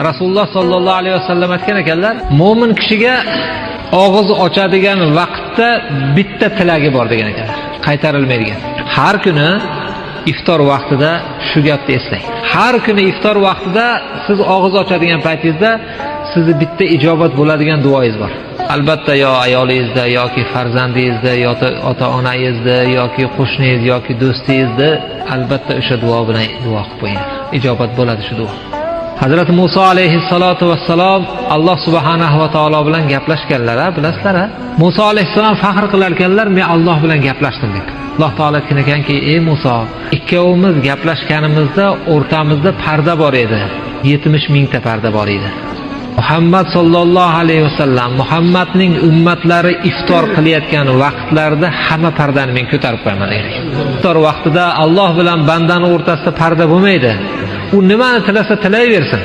Rasululloh sollallohu alayhi vasallam aytgan ekanlar, mo'min kishiga og'iz ochadigan vaqtda bitta tilagi bor degan ekanlar, qaytarilmaydigan. Har kuni iftor vaqtida shu gapni eslang. Har kuni iftor vaqtida siz og'iz ochadigan paytingizda sizni bitta ijobat bo'ladigan duoyingiz bor. Albatta, yo ayolingizda yoki farzandingizda, yoki ota onangizda yoki qo'shningiz yoki do'stingizda albatta o'sha duo bilan duo qilib qo'ying. Ijobat bo'ladi shu duo. Hazrati Musa alayhissalotu vassalom Alloh subhanahu va taolo bilan gaplashganlar, bilasizlar a? Musa alayhissalom faxr qilar ekanlar, men Alloh bilan gaplashdim deb. Alloh taolo aytgan ekanki, ey Muso, ikkovimiz gaplashganimizda o'rtamizda parda bor edi. 70 mingta parda bor edi. Muhammad sollallohu alayhi vasallam, Muhammadning ummatlari iftor qilayotgan vaqtlarida hamma pardani men ko'tarib qo'yaman degan ekan. Iftor vaqtida Alloh bilan bandani o'rtasida parda bo'lmaydi. U nimani tilasa tilayversin.